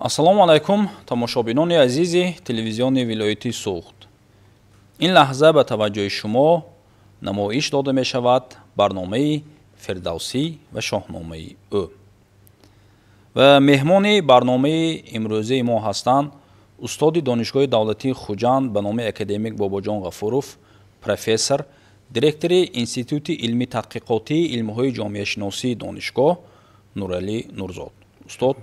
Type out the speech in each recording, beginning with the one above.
Ассалому алайкум, тамошобинони азизи телевизиони вилояти Суғд. Ин лаҳза ба таваҷҷӯҳи шумо намоиш дода мешавад барномаи Фирдавсӣ ва шоҳномаи ӯ. Ва меҳмони барномаи имрӯзаи мо ҳастанд устоди Донишгоҳи давлатии Хуҷанд ба номи академик Бобоҷон Ғафуров, профессор, директори Институти илми тадқиқотии илмҳои ҷомеашиносии донишгоҳ Нуралӣ Нурзод. Устод,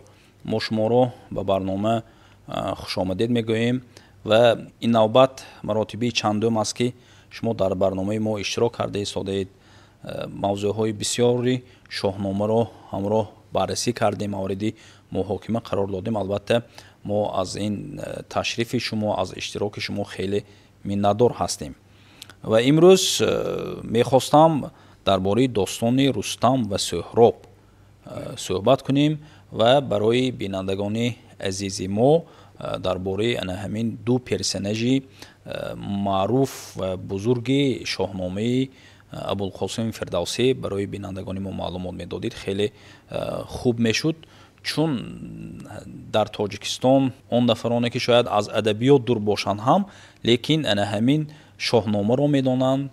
мо шуморо ба барнома хушомадед мегӯем ва ин навбат маротибаи чандум аст, ки шумо дар барномаи мо иштирок карда истодаед. Мавзӯъҳои бисёри шоҳномаро ҳамроҳ баррасӣ кардем, мавриди муҳокима қарор додем. Албатта, мо аз ин ташрифи шумо, аз иштироки шумо хеле миннатдор ҳастем ва имрӯз мехостам дар бораи достони Рустам ва Сӯҳроб суҳбат кунем ва барои бинандагони азизи мо дар бораи ана ҳамин ду персонажи маъруф ва бузурги шоҳномаи Абулқосим Фирдавсӣ барои бинандагони мо маълумот медодид, хеле хуб мешуд, чун дар Тоҷикистон он нафароне, ки шояд аз адабиёт дур бошанд ҳам, лекин ана ҳамин шоҳномаро медонанд,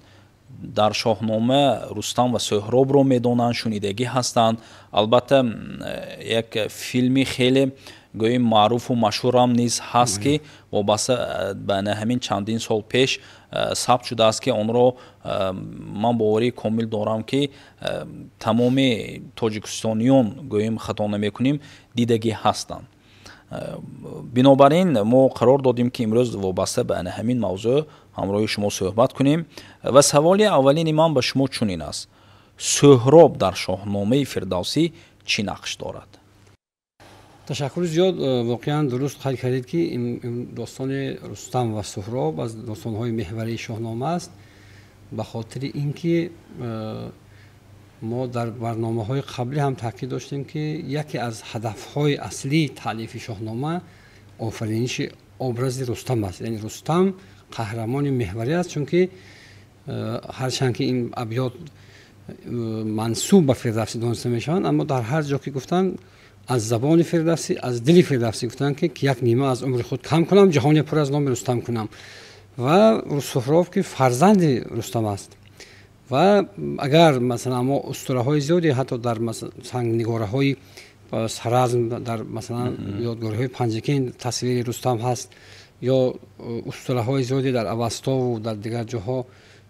дар шоҳнома Рустам ва Сӯҳробро медонанд, шунидагӣ ҳастанд. Албатта, як филми хеле гӯем маъруфу машҳурам низ ҳаст, ки вобаста ба ана ҳамин чандин сол пеш сабт шудааст, ки онро ман боварии комил дорам, ки тамоми тоҷикистониён, гӯем хато намекунем, дидагӣ ҳастанд. Бинобар ин мо қарор додем, ки имрӯз вобаста ба ана ҳамин мавзӯъ ҳамроҳи шумо суҳбат кунем. Ва саволи аввалини ман ба шумо чунин аст: Сӯҳроб дар шоҳномаи Фирдавсӣ чӣ нақш дорад? Ташаккури зиёд. Воқеан дуруст қайд кардед, ки достони Рустам ва Суҳроб аз достонҳои меҳварии шоҳнома аст, ба хотири ин ки мо дар барномаҳои қаблӣ ҳам таъкид доштем, ки яке аз ҳадафҳои аслии таълифи шоҳнома офариниши образи Рустам аст. Яъне Рустам қаҳрамони меҳварӣ аст, чунки ҳарчанд ки ин абёт мансуб ба Фирдавсӣ дониста мешаванд, аммо дар ҳар ҷо ки гуфтанд, аз забони Фирдавсӣ, аз дили Фирдавсӣ гуфтанд, ки як нима аз умри худ кам кунам, ҷаҳоне пур аз номи Рустам кунам. Ва Суҳроб, ки фарзанди Рустам аст, ва агар масалан мо устураҳои зиёде ҳатто дар сангнигораҳои Саразм, дар масалан ёдгориҳои Панҷакент тасвири Рустам ҳаст ё устураҳои зиёде дар Авастову дар дигар ҷоҳо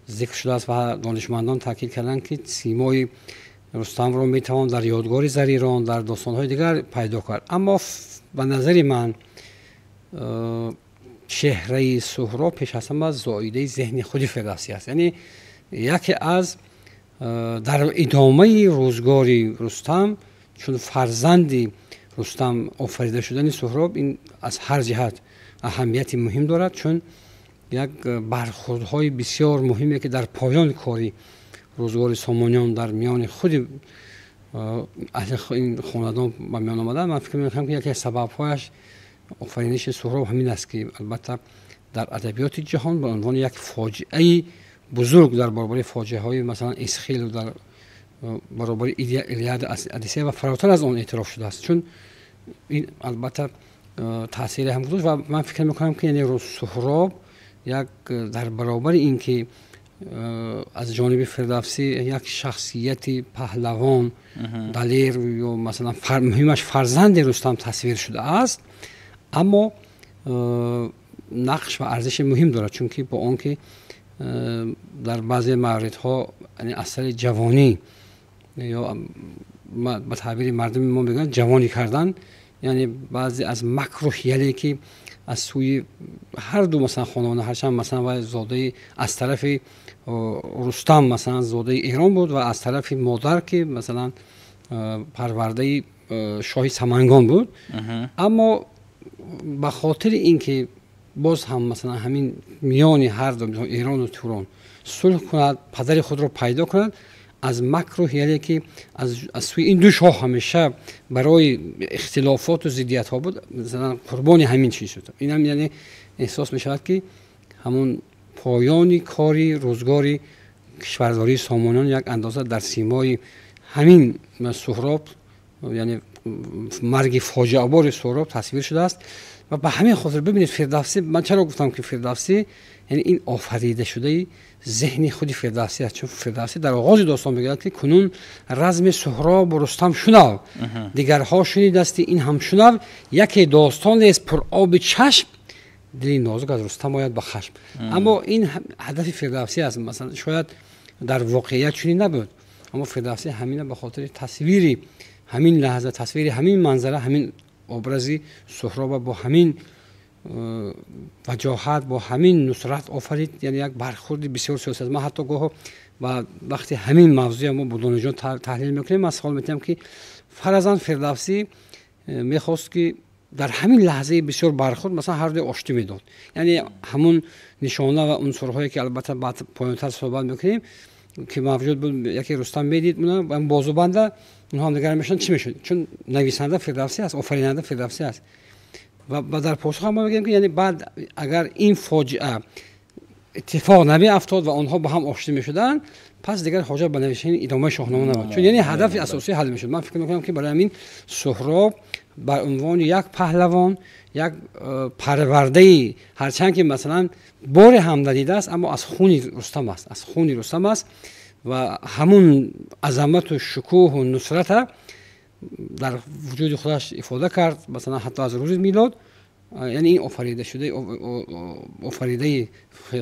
зикр шудааст ва донишмандон таъкид карданд, ки симои Рустамро метавон дар ёдгори Зарирон, дар достонҳои дигар пайдо кард. Аммо ба назари ман чеҳраи Суҳроб пеш аз ҳама зоидаи зеҳни худи Фирдавсӣ аст. Яъне яке аз дар идомаи рӯзгори Рустам, чун фарзанди Рустам офарида шудани Суҳроб, ин аз ҳар ҷиҳат аҳамияти муҳим дорад, чун як бархурдҳои бисёр муҳиме, ки дар поёни кори рӯзгори Сомониён дар миёни худи аҳли ин хонадон ба миён омада, ман фикр мекунам, ки яке аз сабабҳояш офариниши Суҳроб ҳамин аст, ки албатта дар адабиёти ҷаҳон ба унвони як фоҷиаи бузург дар баробари фоҷиаҳои масалан Эсхилу дар баробари Илиада, Одиссея ва фаротар аз он эътироф шудааст, чун ин албатта таъсире ҳам гузошт. Ва ман фикр мекунам, ки яъне Суҳроб як дар баробари ин ки аз ҷониби Фирдавсӣ як шахсияти паҳлавон, далер ё масалан муҳимаш фарзанди Рустам тасвир шудааст, аммо нақш ва арзиши муҳим дорад, чунки бо он ки дар баъзе мавридҳо аз сари ҷавонӣ ё ба таъбири мардуми мо мегӯянд ҷавонӣ кардан, яъне баъзе аз макру ҳияле, ки аз сӯи ҳарду масалан хонавода, ҳарчанд масалан вай зодаи аз тарафи Рустам масалан зодаи Эрон буд ва аз тарафи модар, ки масалан парвардаи шоҳи Самангон буд, аммо ба хотири ин ки боз ҳам масалан ҳамин миёни ҳарду Эрону Турон сулҳ кунад, падари худро пайдо кунад, аз макру ҳияле, ки аз сӯи ин ду шоҳ ҳамеша барои ихтилофоту зиддиятҳо буд, масалан қурбони ҳамин чиз шуд. Инам яъне эҳсос мешавад, ки ҳамон поёни кори рӯзгори кишвардории Сомониён як андоза дар симои ҳамин Суҳроб, яъне марги фоҷиабори Суҳроб тасвир шудааст. Ва ба ҳамин хотир бибинед, Фирдавсӣ, ман чаро гуфтам, ки Фирдавсӣ, яъне ин офарида шудаи зеҳни худи Фирдавсӣ аст, чун Фирдавсӣ дар оғози достон мегӯяд, ки кунун разми Суҳроб Рустам шунав, дигарҳо шунидасти ин ҳам шунав, яке достон нест пур оби чашм, дили нозук аз Рустам ояд ба хашм. Аммо ин ҳадафи Фирдавсӣ аст. Масалан, шояд дар воқеият чунин набуд, аммо Фирдавсӣ ҳамина ба хотири тасвири ҳамин лаҳза, тасвири ҳамин манзара, ҳамин образи Суҳроба бо ҳамин ваҷоҳат, бо ҳамин нусрат офарид. Яъне як бархурди бисёр сиёсӣ аст. Ман ҳатто гоҳо ба вақти ҳамин мавзӯя мо бо донишҷӯён таҳлил мекунем, ман савол метиҳам, ки фаразан Фирдавсӣ мехост, ки дар ҳамин лаҳзаи бисёр бархурд, масалан, ҳар дуи оштӣ медод, яъне ҳамун нишона ва унсурҳое, ки албатта баъд поёнтар суҳбат мекунем, ки мавҷуд буд, яке Рустам медид, бозубанда онҳо ҳамдигар мешуданд, чӣ мешуд? Чун нависанда Фирдавсӣ аст, офаринанда Фирдавсӣ аст. Ва дар посух мо мегӯем, ки яъне баъд агар ин фоҷиа иттифоқ намеафтод ва онҳо ба ҳам оштӣ мешуданд, пас дигар ҳоҷат ба навиштани идомаи Шоҳнома набуд, чун яъне ҳадафи асосӣ ҳал мешуд. Ман фикр мекунам, ки барои ҳамин Суҳроб ба унвони як паҳлавон, як парвардаи, ҳарчанд ки масалан боре ҳам надидааст, аммо аз хуни Рустам аст, аз хуни Рустам аст ва ҳамун азамату шукӯҳу нусрата дар вуҷуди худаш ифода кард, масалан, ҳатто аз рӯзи милод. Яъне ин офарида шуда, офаридаи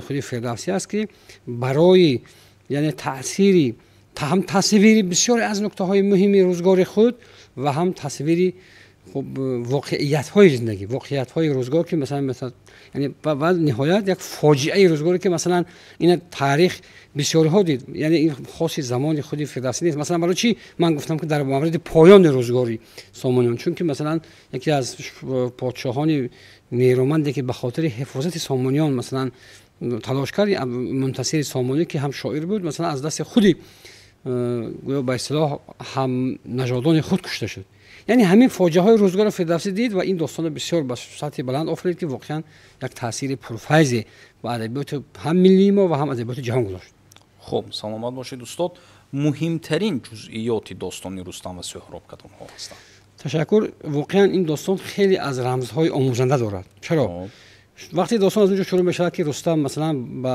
худи Фирдавсӣ аст, ки барои яъне таъсири ҳам тасвири бисёре аз нуктаҳои муҳими рӯзгори худ ва ҳам тасвири хуб воқеиятҳои зиндагӣ, воқеиятҳои рӯзгор, ки масалан, яъне ва ниҳоят як фоҷиаи рӯзгоре, ки масалан ина таърих бисёриҳо дид, яъне ин хоси замони худи Фирдавсӣ нест. Масалан, барои чӣ ман гуфтам, ки дар мавриди поёни рӯзгори Сомониён? Чунки масалан яке аз подшоҳони нерӯманде, ки ба хотири ҳифозати Сомониён масалан талош кард, Мунтасири Сомонӣ, ки ҳам шоир буд, масалан, аз дасти худи гӯё ба истилоҳ ҳам нажодони худ кушта шуд. Яъне ҳамин фоҷиаҳои рӯзгорро Фирдавсӣ дид ва ин достонро бисёр ба сатҳи баланд офарид, ки воқеан як таъсири пурфайзе ба адабиёти ҳам миллии мо ва ҳам адабиёти ҷаҳон гузошт. Хуб, саломат бошед, устод. Муҳимтарин ҷузъиёти достони Рустам ва Суҳроб кадомҳо ҳастанд? Ташаккур. Воқеан ин достон хеле аз рамзҳои омӯзанда дорад. Чаро? Вақте достон аз онҷо шурӯъ мешавад, ки Рустам масалан ба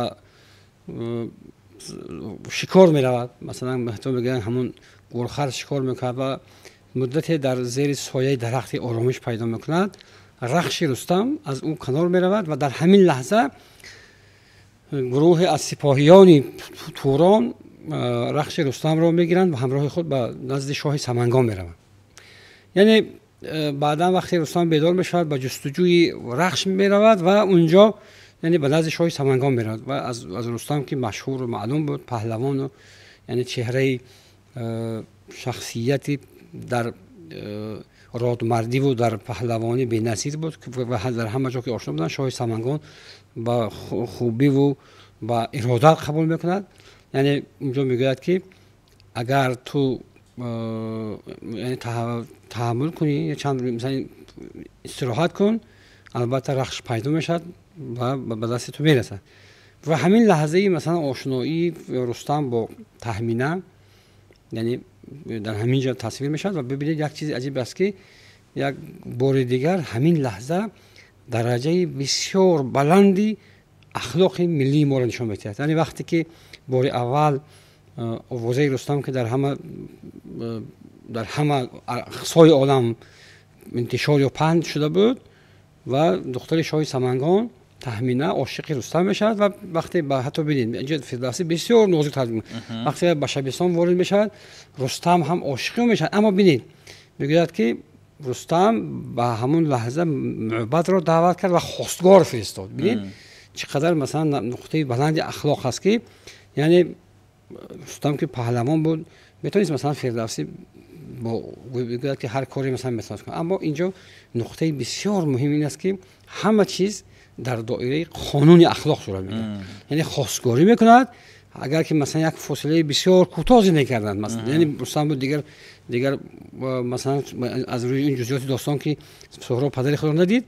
шикор меравад, масалан, ҳатто мегӯянд, ҳамун гурхар шикор мекунад ва муддате дар зери сояи дарахти оромиш пайдо мекунад. Рахши Рустам аз ӯ канор меравад ва дар ҳамин лаҳза гурӯҳе аз сипоҳиёни Турон рахши Рустамро мегиранд ва ҳамроҳи худ ба назди шоҳи Самангон мераванд. Яъне баъдан вақте Рустам бедор мешавад, ба ҷустуҷӯи рахш меравад ва унҷо, яъне ба назди шоҳи Самангон меравад ва аз Рустам, ки машҳуру маълум буд, паҳлавону яъне чеҳраи шахсияти дар родмардиву дар паҳлавонӣ беназир буд ва дар ҳама ҷо ки ошно буданд, шоҳи Самангон ба хубиву ба иродат қабул мекунад. Яъне унҷо мегӯяд, ки агар ту таҳаммул кунӣ, чанд масалан истироҳат кун, албатта рахш пайдо мешавад ва ба дасти ту мерасад. Ва ҳамин лаҳзаи масалан ошноии Рустам бо Таҳмина, яъне дар ҳамин ҷо тасвир мешавад. Ва бибинед, як чизи аҷиб аст, ки як бори дигар ҳамин лаҳза дараҷаи бисёр баланди ахлоқи миллии моро нишон медиҳад. Яъне вақте ки бори аввал овозаи Рустам, ки дар ҳама ақсои олам интишор ё паҳн шуда буд, ва духтари шоҳи Самангон Таҳмина ошиқи Рустам мешавад. Ва вақте ба ҳатто бинед, инҷо Фирдавсӣ бисёр нозук тарҷума, вақте ба шабистон ворид мешавад, Рустам ҳам ошиқи ӯ мешавад. Аммо бинед, мегӯяд, ки Рустам ба ҳамон лаҳза мӯбадро даъват кард ва хостгор фиристод. Бинед, чӣ қадар масалан нуқтаи баланди ахлоқ аст, ки яъне Рустам, ки паҳлавон буд, метавонист масалан Фирдавсӣ бигӯяд, ки ҳар коре масалан метавонист кунад. Аммо инҷо нуқтаи бисёр муҳим ин аст, ки ҳама чиз дар доираи қонуни ахлоқ сурат мегирад. Яъне хостгорӣ мекунад, агар ки масалан як фосилаи бисёр кӯтоҳ зиндагӣ карданд, масалан, яъне Рустам буд, дигар масалан аз рӯи ин ҷузъиёти достон, ки Суҳроб падари худро надид,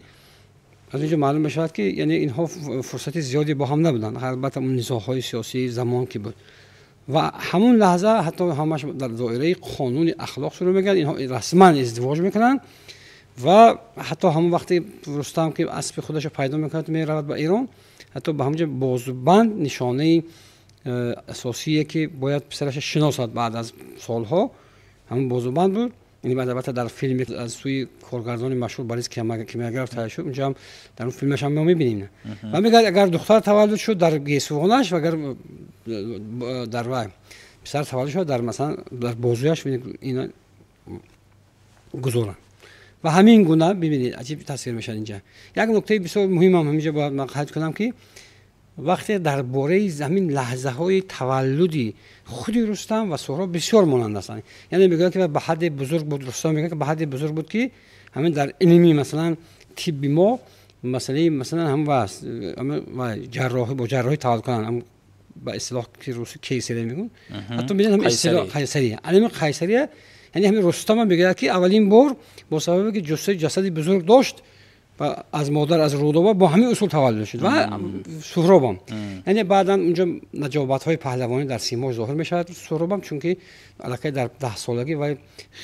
аз инҷо маълум мешавад, ки яъне инҳо фурсати зиёде бо ҳам набуданд. Албатта, он низоъҳои сиёсии замон ки буд. Ва ҳамон лаҳза ҳатто ҳамаш дар доираи қонуни ахлоқ шурӯъ мекард, инҳо расман издивоҷ мекунанд ва ҳатто ҳамон вақте Рустам ки аспи худашро пайдо мекунад, меравад ба Эрон, ҳатто ба ҳамонҷо бозубанд нишонаи асосие ки бояд писарашро шиносад баъд аз солҳо, ҳамон бозубанд буд. Яъне баъд албатта дар филме аз сӯи коргардони машҳур Борис Кимиягар таҳия шуд, унҷо ҳам дар он филмаш ҳам мо мебинем. Ва мегӯяд агар духтар таваллуд шуд дар гесувонаш ва агар дар вай писар таваллуд шуд дар масалан дар бозуяш ина гузоранд. Ва ҳамин гуна бибинед аҷиб тасвир мешавад инҷа. Як нуктаи бисёр муҳимам ҳаминҷо бояд ман қайд кунам ки вақте дар бораи ҳамин лаҳзаҳои таваллуди худи Рустам ва Суҳроб бисёр монанд ҳастанд. Яъне мегӯянд ки ба ҳадде бузург буд, Рустам мегӯяд ки ба ҳадде бузург буд ки ҳамин дар илми масалан тибби мо масъалаи масалан ҳам ва ҷарроҳӣ бо ҷарроҳӣ таваллуд кунанд, ҳам ба истилоҳ ки русӣ кейсари мегӯянд, ҳатто мебинед ҳам истилоҳ қайсарӣ. Ҳамин қайсария, яъне ҳамин Рустам ҳам мегӯяд ки аввалин бор бо сабаби ки ҷуссаи ҷасади бузург дошт ва аз модар аз Рудоба бо ҳамин усул таваллуд шуд ва Суҳробам. Яъне баъдан унҷо наҷобатҳои паҳлавонӣ дар симош зоҳир мешавад Суҳробам, чунки аллакай дар 10 солагӣ вай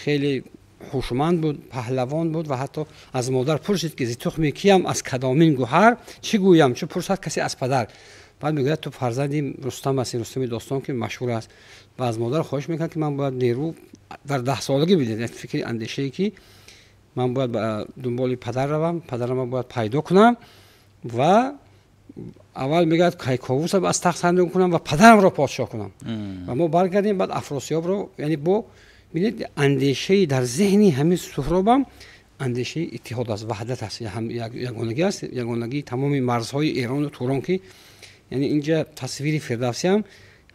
хеле ҳушманд буд, паҳлавон буд ва ҳатто аз модар пурсид ки зи тухми киям, аз кадомин гӯҳар, чӣ гӯям, чӣ пурсад касе аз падар. Баъд мегӯяд ту фарзанди Рустам ҳастӣ, Рустами достон ки машҳур аст. Ва аз модар хоҳиш мекунад ки ман бояд нерӯ дар 10 солагӣ бидед, як фикри андешае ки ман бояд ба дунболи падар равам, падарамро бояд пайдо кунам ва аввал мегӯяд Кайковусро аз тахт сарнагун кунам ва падарамро подшоҳ кунам. Ва мо баргардем баъд Афросиёбро, яъне бо бинед андешаи дар зеҳни ҳамин Суҳробам андешаи иттиҳод аст, ваҳдат аст, ягонагӣ аст, ягонагии тамоми марзҳои Эрону Турон ки яъне инҷа тасвири Фирдавсӣ ҳам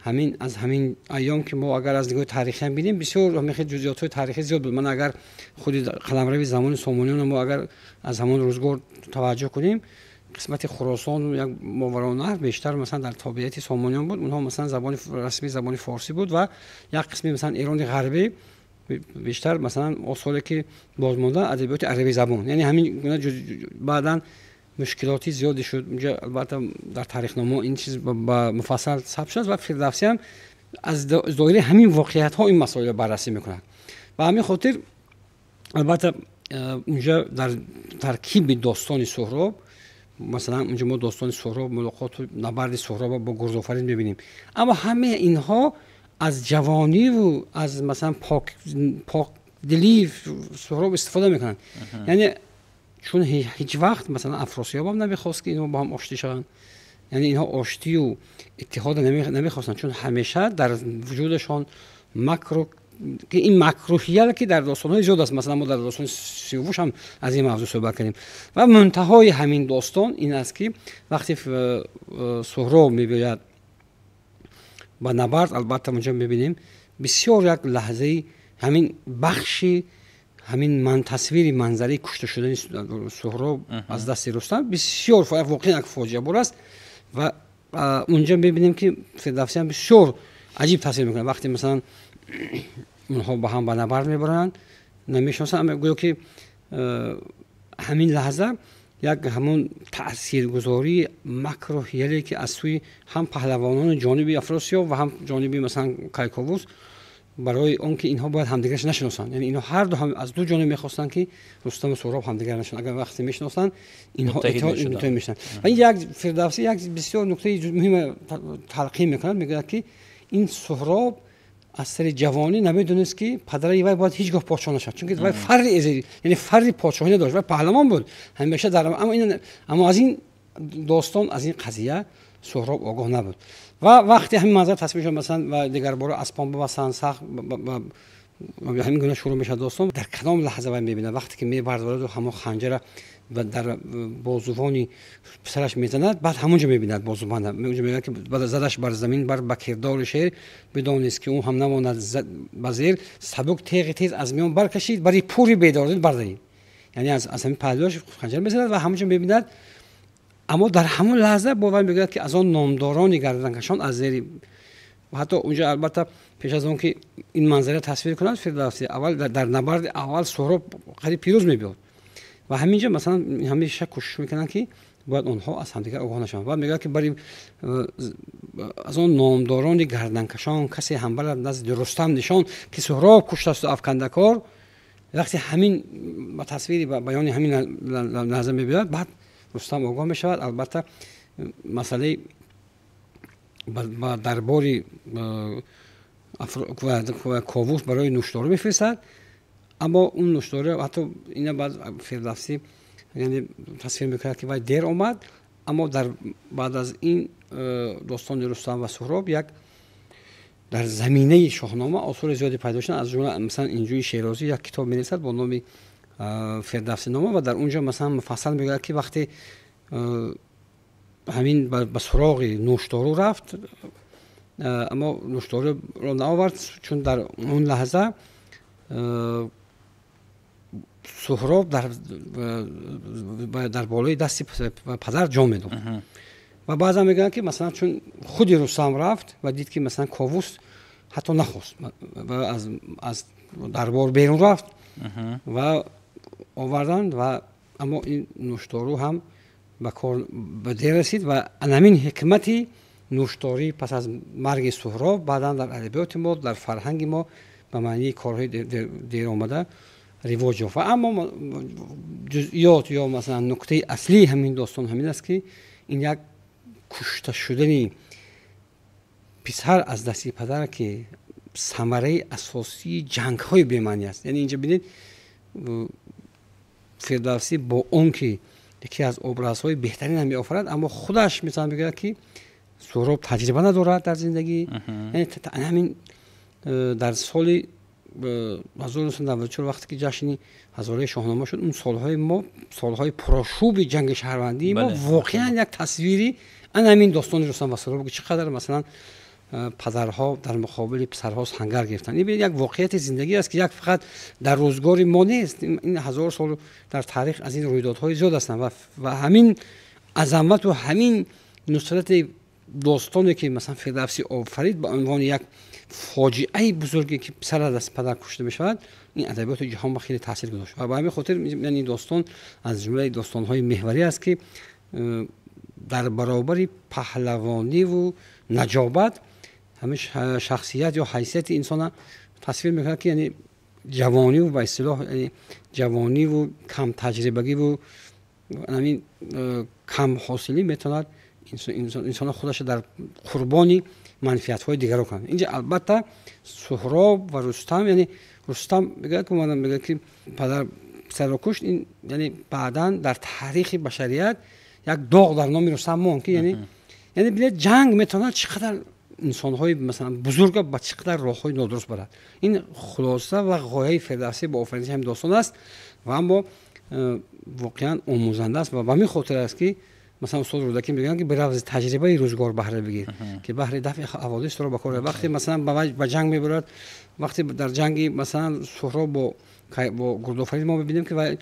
ҳамин аз ҳамин айём ки мо агар аз нигоҳи таърихӣ ҳам бинем бисёр ҳамин ҷузъиётҳои таърихӣ зиёд буд. Ман агар худи қаламрави замони Сомониён мо агар аз ҳамон рӯзгор таваҷҷӯҳ кунем, қисмати Хуросон як Мовароуннаҳр бештар масалан дар тобеияти Сомониён буд, онҳо масалан забони расмӣ забони форсӣ буд ва як қисми масалан Эрони ғарбӣ бештар масалан осоре ки бозмонда адабиёти арабӣ забон, яъне ҳамин гуна баъдан мушкилоти зиёде шуд. Унҷа албатта дар таърихнома ин чиз ба муфассал сабт шуд ва Фирдавсӣ ҳам аз доираи ҳамин воқеиятҳо ин масоилро баррасӣ мекунад. Ба ҳамин хотир албатта унҷа дар таркиби достони Суҳроб, масалан унҷа мо достони Суҳроб, мулоқоту набарди Суҳроб бо Гурзофарин мебинем, аммо ҳамаи инҳо аз ҷавониву аз масалан покдилии Суҳроб истифода мекунанд. Яъне чун ҳеҷ вақт масалан Афросиёб ҳам намехост ки инҳо бо ҳам оштӣ шаванд, яъне инҳо оштию иттиҳода намехостанд, чун ҳамеша дар вуҷудашон макру ки ин макрӯҳия ки дар достонҳои зиёд аст. Масалан мо дар достони Сиёвуш ҳам аз ин мавзӯъ суҳбат кардем ва мунтаҳои ҳамин достон ин аст ки вақте Суҳроб мебиёяд ба набард, албатта онҷо мебинем бисёр як лаҳзаи ҳамин бахши ҳамин тасвири манзараи кушта шудани Суҳроб аз дасти Рустам бисёр воқеан як фоҷиабор аст ва унҷо мебинем ки Фирдавсӣ ҳам бисёр аҷиб тасвир мекунад. Вақте масалан онҳо ба ҳам ба набард мебаранд, намешиносанд, аммо гӯё ки ҳамин лаҳза як ҳамон таъсиргузории макру ҳияле ки аз сӯи ҳам паҳлавонони ҷониби Афросиёб ва ҳам ҷониби масалан Кайковус барои он ки инҳо бояд ҳамдигараш нашиносанд, яъне инҳо ҳар ду аз ду ҷониб мехостанд ки Рустам ва Суҳроб ҳамдигар нашиносанд. Агар вақте мешиносанд инҳо муттаҳид мешаванд. Ва ин як Фирдавсӣ як бисёр нуктаи муҳима талқин мекунад, мегӯяд ки ин Суҳроб аз сари ҷавонӣ намедонист ки падари вай бояд ҳеҷ гоҳ подшоҳ нашавад, чунки вай фарри яъне фарри подшоҳӣ надошт, вай паҳлавон буд ҳамеша дар аммо аз ин достон, аз ин қазия Суҳроб огоҳ набуд. Ва вақте ҳамин манзара тасвир шуд, масалан ва дигарбора аспон бибастанд сахт ҳамин гуна шурӯъ мешавад достон. Дар кадом лаҳза вай мебинад вақте ки мебардораду ҳамон ханҷара дар бозувони писараш мезанад, баъд ҳамонҷо мебинад бозубанда, онҷо мегӯяд ки задаш бар замин бар ба кирдори шер, бидонист ки ӯ ҳам намонад ба зер, сабук теғи тез аз миён баркашид, бари пури бедордил бардарид. Яъне аз ҳамин паҳлӯяш ханҷар мезанад ва ҳамонҷо мебинад. Аммо дар ҳамон лаҳза бо вай мегӯяд ки аз он номдорони гарданкашон аз зери ҳатто онҷо албатта пеш аз он ки ин манзара тасвир кунад Фирдавсӣ аввал дар набарди аввал Суҳроб қариб пирӯз мебиёд ва ҳаминҷо масалан ҳамеша кӯшиш мекунанд ки Бояд онҳо аз ҳамдигар огоҳ нашаванд. Баъд мегӯяд, ки бари аз он номдорони гарданкашон касе ҳам барад назди Рустам нишон, ки Суҳроб куштасту афкандакор. Вақте ҳамин ба тасвири баёни ҳамин лаҳза мебиёяд, баъд Рустам огоҳ мешавад. Албатта, масъалаи ба дарбори Ковус барои нӯшдору мефиристад, аммо он нӯшдору ҳатто ина баъд Фирдавсӣ, яъне, тасвир мекунад, ки вай дер омад. Аммо дар баъд аз ин достони Рустам ва Суҳроб як дар заминаи Шоҳнома осори зиёде пайдо шуданд. Аз ҷумла, масалан, Инҷӯи Шерозӣ як китоб менависад бо номи Фирдавсинома ва дар он ҷо, масалан, муфассал мегӯяд, ки вақте ҳамин ба суроғи нӯшдору рафт, аммо нӯшдоруро наовард, чун дар он лаҳза Суҳроб дар болои дасти падар ҷон медод. Ва баъзан мегӯянд, ки, масалан, чун худи Рустам рафт ва дид, ки, масалан, Ковус ҳатто нахост ва аз дарбор берун рафт ва оварданд. Ва аммо ин нӯшдору ҳам ба кор ба дер расид. Ва анамин ҳикмати нӯшдорӣ пас аз марги Суҳроб баъдан дар адабиёти мо, дар фарҳанги мо ба маънии корҳои деромада ривоҷ ёфт. Ва аммо ҷузъиёт ё, масалан, нуктаи аслии ҳамин достон ҳамин аст, ки ин як кушта шудани писар аз дасти падар, ки самараи асосии ҷангҳои бемаънӣ аст. Яъне, инҷа бинед, Фирдавсӣ бо он ки яке аз образҳои беҳтаринам меофарад, аммо худаш метавон бигӯяд, ки Суҳроб таҷриба надорад дар зиндагӣ. Яъне, ҳамин дар соли 1994, вақте ки ҷашни ҳазораи Шоҳнома шуд, он солҳои мо, солҳои пурошӯби ҷанги шаҳрвандии мо, воқеан як тасвири ана ҳамин достони Рустам ва Суҳроб, ки чӣ қадар, масалан, падарҳо дар муқобили писарҳо сангар гирифтанд. Ин як воқеияти зиндагӣ аст, ки як фақат дар рӯзгори мо нест, ин ҳазор сол дар таърих аз ин рӯйдодҳои зиёд ҳастанд. Ва ҳамин азамату ҳамин нусрати достоне, ки, масалан, Фирдавсӣ офарид ба унвони як фоҷиаи бузурге, ки писар аз дасти падар кушта мешавад, ин адабиёти ҷаҳон ба хеле таъсир гузошт. Ва ба ҳамин хотир ин достон аз ҷумлаи достонҳои меҳварӣ аст, ки дар баробари паҳлавониву наҷобат ҳамин шахсият ё ҳайсияти инсона тасвир мекунад, ки, яъне, ҷавониву, ба истилоҳ, ҷавониву камтаҷрибагиву ҳамин камҳосилӣ метавонад инсона худаша дар қурбони манфиатҳои дигарро кунад. Инҷа, албатта, Суҳроб ва Рустам, яъне, Рустам мегӯяд, ки мегӯяд, ки падар писарро кушт. Ин, яъне, баъдан дар таърихи башарият як доғ дар номи Рустам монд, ки, яъне, бинед, ҷанг метавонад чӣ қадар инсонҳои, масалан, бузурга ба чӣ қадар роҳҳои нодуруст барад. Ин хулоса ва ғояи Фирдавсӣ бо офариниши ҳамин достон аст. Ва аммо воқеан омӯзанда аст. Ва ба ҳамин хотир аст, ки, масалан, устод Рӯдакӣ мегӯянд, ки биравз таҷрибаи рӯзгор баҳра бигир, ки баҳри дафъи ҳаводис туро ба кор. Вақте, масалан, ба ҷанг мебарад, вақте дар ҷанги, масалан, Суҳроб бо Гурдофарид мо мебинем, ки вай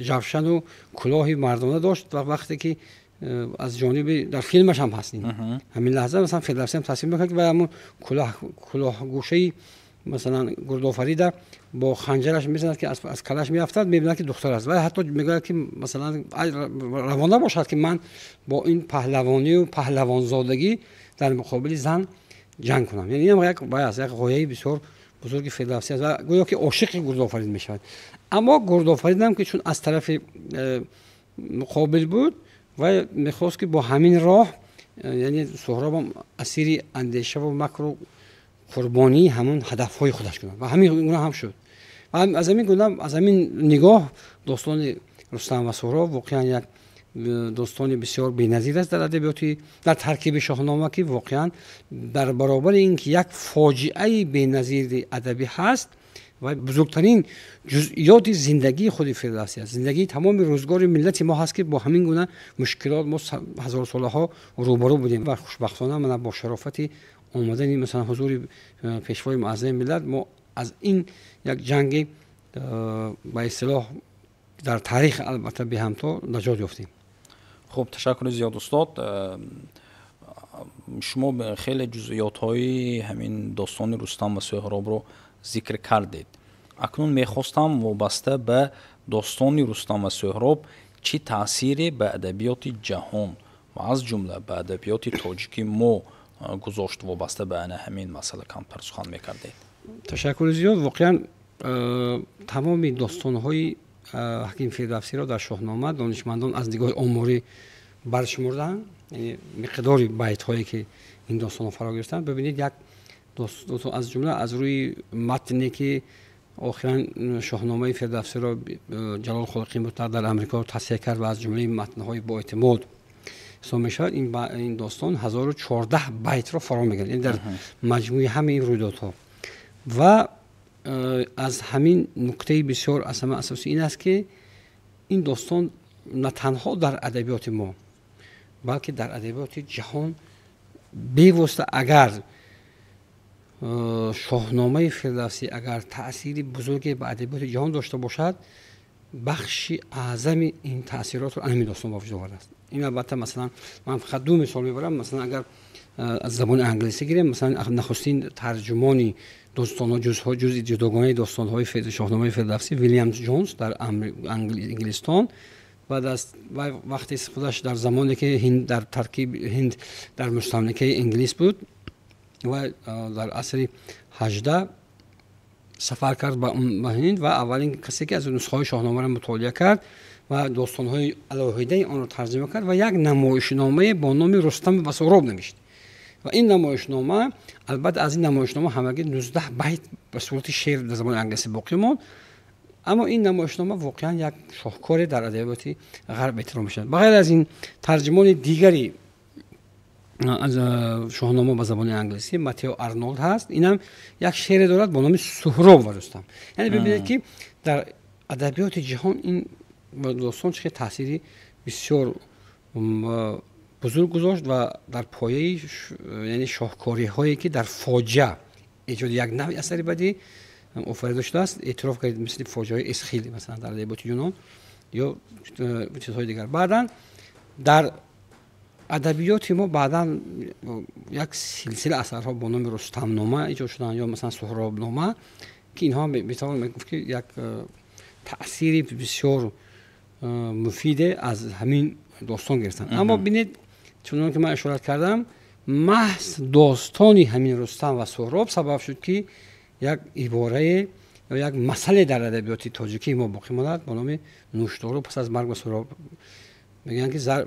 ҷавшану кулоҳи мардона дошт. Ва вақте ки аз ҷониби дар филмаш ҳам ҳаст ҳамин лаҳза, масалан, Фирдавсӣ ҳам тасвир мекунад, ки вай ҳамун кулоҳгӯшаи, масалан, Гурдофарида бо ханҷараш мезанад, ки аз калаш меафтад, мебинад, ки духтар аст. Вай ҳатто мегӯяд, ки, масалан, раво набошад, ки ман бо ин паҳлавонию паҳлавонзодагӣ дар муқобили зан ҷанг кунам. Яъне, инам як вай аст, як ғояи бисёр бузурги Фирдавсӣ аст. Ва гӯё ки ошиқи Гурдофарид мешавад. Аммо Гурдофаридам, ки чун аз тарафи муқобил буд, вай мехост, ки бо ҳамин роҳ, яъне, Суҳробам асири андешаву макру қурбонии ҳамон ҳадафҳои худаш кунад. Ва ҳамин гуна ҳам шуд. Ва аз ҳамин гуна, аз ҳамин нигоҳ, достони Рустам ва Суҳроб воқеан як достони бисёр беназир аст дар адабиёти, дар таркиби Шоҳнома, ки воқеан дар баробари ин ки як фоҷиаи беназири адабӣ ҳаст ва бузургтарин ҷузъиёти зиндагии худи Фирдавсӣ аст, зиндагии тамоми рӯзгори миллати мо ҳаст, ки бо ҳамин гуна мушкилот мо ҳазорсолаҳо рӯбарӯ будем. Ва хушбахтона, мана, бо шарофати омадани, масалан, ҳузури Пешвои муаззами миллат мо аз ин як ҷанги ба истилоҳ дар таърих, албатта, беҳамто наҷот ёфтем. Хуб, ташаккури зиёд, устод. Шумо хеле ҷузъиётҳои ҳамин достони Рустам ва Суҳробро зикр кардед. Акнун мехостам вобаста ба достони Рустам ва Суҳроб Чӣ таъсире ба адабиёти ҷаҳон ва аз ҷумла ба адабиёти тоҷики мо гузошт? Вобаста ба ана ҳамин масъала камтар сухан мекардед. Ташаккури зиёд. Воқеан, тамоми достонҳои ҳаким Фирдавсиро дар Шоҳнома донишмандон аз нигоҳи оморӣ баршумурдаанд, яъне миқдори байтҳое, ки ин достонҳо фаро гирифтанд. Бибинед, як аз ҷумла аз рӯи матне, ки охиран Шоҳномаи Фирдавсиро Ҷалол Холиқи Мутлақ дар Амрико тасҳеҳ кард ва аз ҷумлаи матнҳои боэътимод ҳисоб мешавад, ин достон 1014 байтро фаро мегирад, яъне дар маҷмӯи ҳамаи ин рӯйдодҳо. Ва аз ҳамин нуктаи бисёр аз ҳама асосӣ ин аст, ки ин достон на танҳо дар адабиёти мо, балки дар адабиёти ҷаҳон бевосита, агар Шоҳномаи Фирдавсӣ агар таъсири бузурге ба адабиёти ҷаҳон дошта бошад, бахши аъзами ин таъсиротро ҳамин достон ба вуҷуд овардааст. Ин албатта, масалан, ман фақат ду мисол мебарам. Масалан, агар аз забони англисӣ гирем, масалан, нахустин тарҷумони достонҳо, ҷузҳо, ҷузъи ҷудогонаи достонҳои Шоҳномаи Фирдавсӣ, Вилям Ҷонс дар Англистон, баъд аз вақте худаш дар замоне ки Ҳинд дар таркиб, Ҳинд дар мустамликаи Инглис буд, ва дар асри 18 сафар кард ба Ҳинд ва аввалин касе ки аз нусхаҳои Шоҳномаро мутолиа кард ва достонҳои алоҳидаи онро тарҷима кард ва як намоишномае бо номи «Рустам ва Суҳроб» навишт. Ва ин намоишнома, албатта, аз ин намоишнома ҳамагӣ 19 байт ба сурати шеър дар забони англисӣ боқӣ монд, аммо ин намоишнома воқеан як шоҳкоре дар адабиёти ғарб эътироф мешавад. Ба ғайр аз ин, тарҷумони дигари аз Шоҳнома ба забони англисӣ Матео Арнолд ҳаст. Инам як шеъре дорад бо номи «Суҳроб ва Рустам». Яъне бибинед, ки дар адабиёти ҷаҳон ин достон чӣ таъсири бисёр бузург гузошт ва дар пояи, яъне, шоҳкориҳое, ки дар фоҷиа эҷоди як навъи асари бадӣ офарида шудааст, эътироф кард, мисли фоҷиаҳои Эсхил, масалан, дар адабиёти юнон ё чизҳои дигар. Баъдан дар адабиёти мо баъдан як силсила асарҳо бо номи Рустамнома эҷод шуданд ё масалан Суҳробнома, ки инҳо метавон гуфт, ки як таъсири бисёр муфиде аз ҳамин достон гирифтанд. Аммо бинед, чунон ки ман ишорат кардам, маҳз достони ҳамин Рустам ва Суҳроб сабаб шуд, ки як иборае ё як масъале дар адабиёти тоҷикии мо боқӣ монад бо номи «Нӯшдору пас аз марг ба Суҳроб». Мегӯянд, ки зар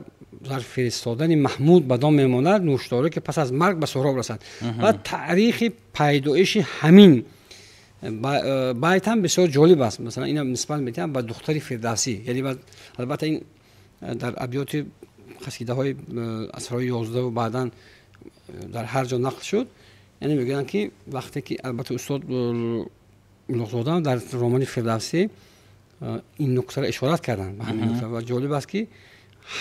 фиристодани Маҳмуд ба дом мемонад нӯшдору, ки пас аз марг ба Суҳроб расад. Ва таърихи пайдоиши ҳамин байт ҳам бисёр ҷолиб аст. Масалан, ина нисбат медиҳам ба духтари Фирдавсӣ, яъне албатта ин дар абёти қасидаҳои асрҳои 11-у баъдан дар ҳар ҷо нақл шуд. Яъне мегӯянд, ки вақте ки, албатта, устод Улуғзода дар романи Фирдавсӣ ин нуктаро ишорат карданд ба ҳамин нукта. Ва ҷолиб аст, ки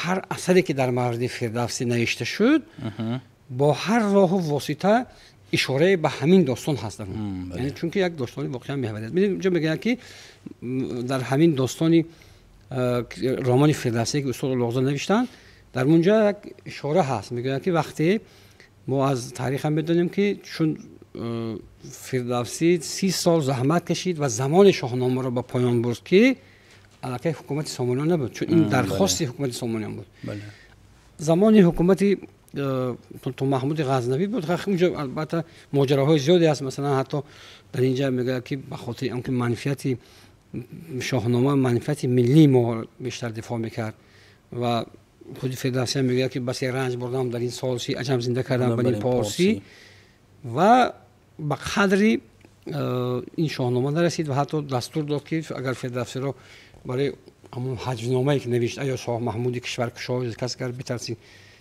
ҳар асаре, ки дар мавриди Фирдавсӣ навишта шуд, бо ҳар роҳу восита ишорае ба ҳамин достон ҳаст дар он, яъне чунки як достони воқеан меҳварият. Инҷо мегӯянд, ки дар ҳамин достони романи Фирдавсӣ, ки устод Улуғзода навиштанд, дар онҷа як ишора ҳаст. Мегӯянд, ки вақте мо аз таърих ҳам медонем, ки чун Фирдавсӣ 30 сол заҳмат кашид ва замони Шоҳномаро ба поён бурд, ки аллакай ҳукумати Сомониён набуд, чун ин дархости ҳукумати Сомониён буд, замони ҳукумати Султон Маҳмуди Ғазнавӣ буд. Унҷо албатта моҷароҳои зиёде ҳаст. Масалан, ҳатто дар инҷа мегӯяд, ки ба хотири он ки манфиати Шоҳнома манфиати миллии мо бештар дифоъ мекард ва худи Фирдавсӣ ҳам мегӯяд, ки басе ранҷ бурдам дар ин солси, аҷам зинда кардам бар ин порсӣ, ва ба қадри ин Шоҳнома нарасид ва ҳатто дастур дод, ки агар Фирдавсиро барои ҳамон ҳаҷвномае, ки навишт, «Аё шоҳ Маҳмуди кишваркушо, кас гар битарсӣ,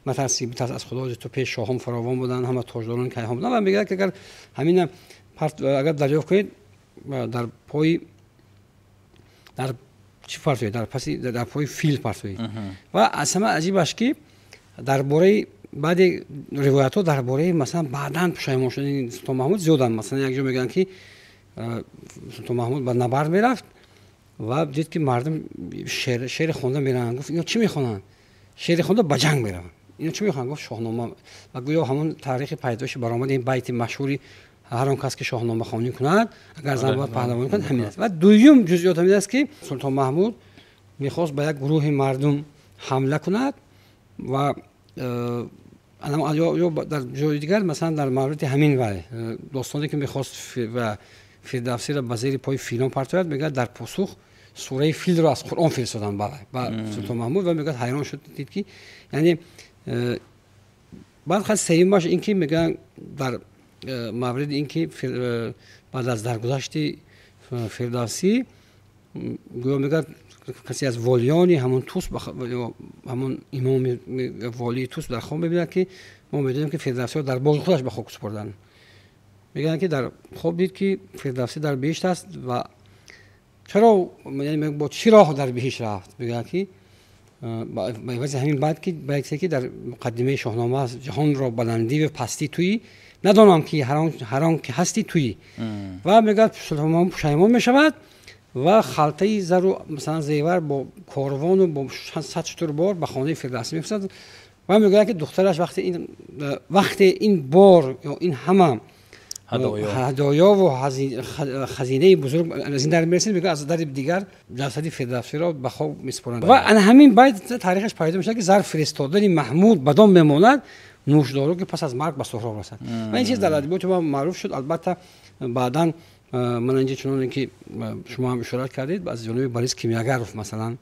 матарсӣ, битарс аз Худо, ту пеш шоҳон фаровон буданд, ҳама тоҷдорон кайҳон буданд», ва мегӯяд, ки агар ҳамина агар дарёфт кунед, дар пои, дар чӣ партоед, дар паси, дар пои фил партоед. Ва аз ҳама аҷибаш, ки дар бораи баъди ривоятҳо дар бораи, масалан, баъдан пушаймон шудани Султон Маҳмуд зиёданд. Масалан, як ҷо мегӯянд, ки Султон Маҳмуд ба набард мерафт ва дид, ки мардум шеъри хонда мераванд. Гуфт: «Ино чӣ мехонанд? Шеъри хонда ба ҷанг мераванд, ино чӣ мехонанд?» Гуфт: «Шоҳнома». Ва гӯё ҳамон таърихи пайдоиши баромади ин байти машҳури «Ҳар он кас, ки шоҳномахонӣ кунад, агар зан бояд, паҳлавонӣ кунад» ҳамин аст. Ва дуюм ҷузъиёт ҳамин аст, ки Султон Маҳмуд мехост ба як гурӯҳи мардум ҳамла кунад ва ё дар ҷои дигар, масалан, дар мавриди ҳамин вай достоне ки мехост ва Фирдавсиро ба зери пои филон партояд, мегӯяд, дар посух сураи филро аз Қуръон фиристоданд ба Султон Маҳмуд ва мегӯяд, ҳайрон шуд, дид ки, яъне баъд хай сеюмаш ин ки мегӯянд, дар мавриди ин ки баъд аз даргузашти Фирдавсӣ, гӯё мегӯяд, касе аз волиёни ҳамон Тус, ҳамон имоми волии Тус дар хоб мебинад, ки мо медонем, ки Фирдавсиро дар боғи худаш ба хок супурданд. Мегӯянд, ки дар хоб дид, ки Фирдавсӣ дар биҳишт аст ва чаро, бо чӣ роҳ дар биҳишт рафт? Мегӯянд, ки ба ивази ҳамин баъд ки байте ки дар муқаддимаи Шоҳнома аст: «Ҷаҳонро баландӣ ва пастӣ туӣ, надонам ки ҳар он ки ҳастӣ туӣ». Ва мегӯяд, султон пушаймон мешавад ва халтаи зару, масалан, зевар бо корвону бо 100 шутур бор ба хонаи Фирдавсӣ мефирстад ва мегӯяд, ки духтараш вақте ин бор ё ин ҳама ҳадоёву хазинаи бузург аз ин дар мерасид, мегӯяд, аз дари дигар ҷасади Фирдавсиро ба хок месупоранд. Ва ана ҳамин байт таърихаш пайдо мешавад, ки зар фиристодани Маҳмуд бадон мемонад нӯшдору, ки пас аз марг ба Суҳроб расад. Ва ин чиз дар адабиёти мо маъруф шуд. Албатта, баъдан ман инҷа, чуноне ки шумо ҳам ишорат кардед, аз ҷониби Борис Кимиёгаров, масалан,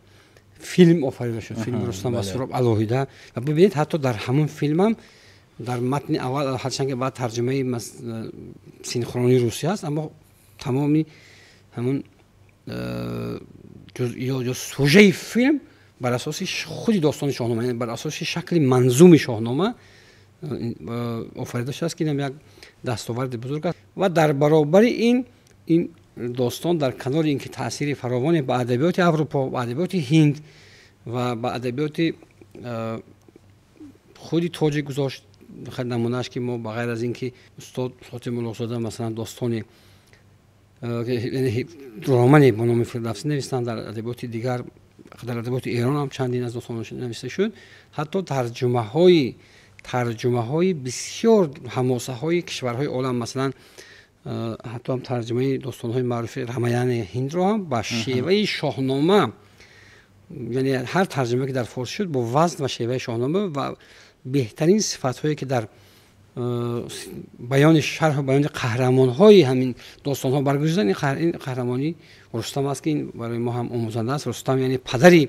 филм офарида шуд, филми «Рустам ва Суҳроб» алоҳида. Ва бибинед, ҳатто дар ҳамон филмам дар матни аввал, ҳарчанд ки баъд тарҷумаи синхронии русӣ аст, аммо тамоми ҳамон ҷузъиёт ё сужаи филм бар асоси худи достони Шоҳнома, яъне бар асоси шакли манзуми Шоҳнома офарида шудааст, ки инам як дастоварди бузург аст. Ва дар баробари ин достон, дар канори ин ки таъсири фаровоне ба адабиёти Аврупо, ба адабиёти Ҳинд ва ба адабиёти худи тоҷик гузошт, намунааш ки мо, ба ғайр аз ин ки устод Хотим Улуғзода, масалан, достони, романе бо номи Фирдавсӣ навистанд, дар адабиёти дигар, дар адабиёти Эрон ҳам чандин аз достонаш нависта шуд, ҳатто тарҷумаҳои бисёр ҳамосаҳои кишварҳои олам, масалан, ҳатто ҳам тарҷумаи достонҳои маъруфи Рамаяни ҳиндро ҳам ба шеваи Шоҳнома, яъне ҳар тарҷума ки дар форсӣ шуд, бо вазн ва шеваи Шоҳнома ва беҳтарин сифатҳое ки дар баёни, шарҳу баёни қаҳрамонҳои ҳамин достонҳо баргузидан, ин қаҳрамонӣ Рустам аст, ки ин барои мо ҳам омӯзанда аст. Рустам, яъне падари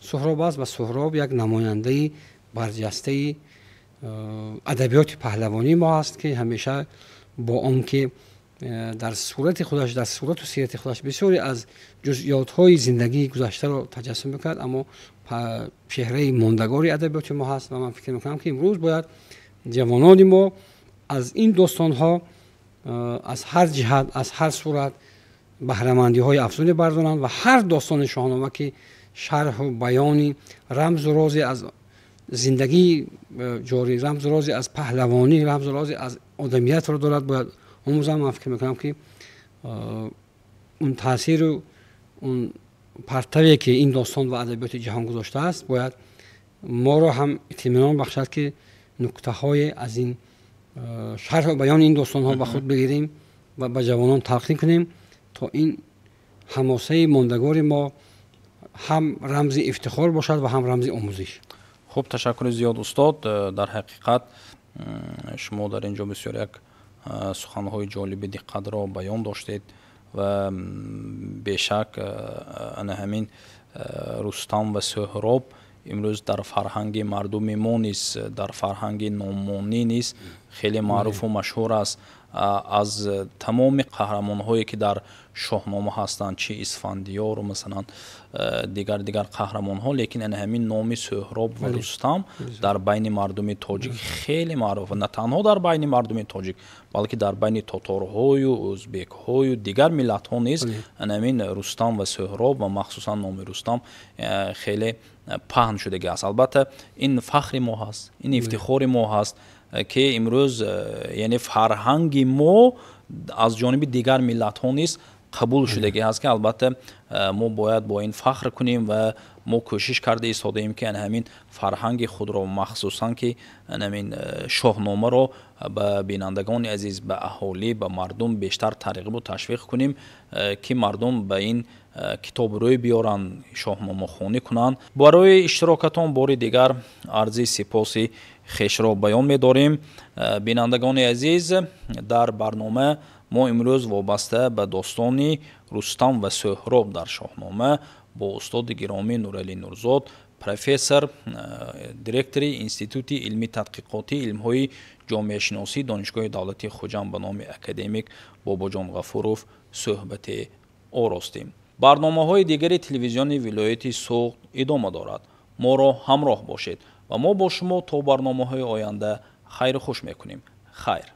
Суҳроб аст ва Суҳроб як намояндаи барҷастаи адабиёти паҳлавонии мо аст, ки ҳамеша бо он ки дар сурати худаш, дар сурату сирати худаш бисёре аз ҷузъиётҳои зиндагии гузаштаро таҷассум мекард, аммо чеҳраи мондагори адабиёти мо ҳаст. Ва ман фикр мекунам, ки имрӯз бояд ҷавонони мо аз ин достонҳо аз ҳар ҷиҳат, аз ҳар сурат баҳрамандиҳои афзуне бардоранд ва ҳар достони Шоҳнома, ки шарҳу баёни рамзу розе аз зиндагии ҷорӣ, рамзу розе аз паҳлавонӣ, рамзу розе аз одамиятро дорад, бояд омӯзанд. Ман фикр мекунам, ки он таъсиру он партаве ки ин достон ва адабиёти ҷаҳон гузоштааст, бояд моро ҳам итминон бахшад, ки нуктаҳое аз ин шарҳу баёни ин достонҳо ба худ бигирем ва ба ҷавонон талқин кунем, то ин ҳамосаи мондагори мо ҳам рамзи ифтихор бошад ва ҳам рамзи омӯзиш. Хуб, ташаккури зиёд, устод. Дар ҳақиқат, шумо дар ин ҷо бисёр як суханҳои ҷолиби диққатро баён доштед ва бешак, ана ҳамин Рустам ва Суҳроб имрӯз дар фарҳанги мардуми мо низ, дар фарҳанги номонӣ низ хеле маъруфу машҳур аст. Аз тамоми қаҳрамонҳое ки дар Шоҳнома ҳастанд, чи Исфандиёру, масалан, дигар қаҳрамонҳо, лекин ана ҳамин номи Суҳроб ва Рустам дар байни мардуми тоҷик хеле маъруф, на танҳо дар байни мардуми тоҷик, балки дар байни тоторҳою ӯзбекҳою дигар миллатҳо низ ана ҳамин Рустам ва Суҳроб ва махсусан номи Рустам хеле паҳн шудагӣ аст. Албатта, ин фахри мо ҳаст, ин ифтихори мо ҳаст, ки имрӯз, яъне фарҳанги мо аз ҷониби дигар миллатҳо низ Қабул шудагӣ ҳаст, ки албатта мо бояд бо ин фахр кунем ва мо кӯшиш карда истодаем, ки ана ҳамин фарҳанги худро, махсусан ки ана ҳамин Шоҳномаро ба бинандагони азиз, ба аҳолӣ, ба мардум бештар тарғибу ташвиқ кунем, ки мардум ба ин китоб рӯй биёранд, шоҳномахонӣ кунанд. Барои иштирокатон бори дигар арзи сипоси хешро баён медорем. Бинандагони азиз, дар барнома мо имрӯз вобаста ба достони Рустам ва Сӯҳроб дар Шоҳнома бо устоди гиромӣ Нуралӣ Нурзод, профессор, директори Институти илмии тадқиқотии илмҳои ҷомеашиносии Донишгоҳи давлатии Хуҷанд ба номи академик Бобоҷон Ғафуров суҳбате оростем. Барномаҳои дигари телевизиони вилояти Суғд идома дорад. Моро ҳамроҳ бошед ва мо бо шумо то барномаҳои оянда хайру хуш мекунем. Хайр.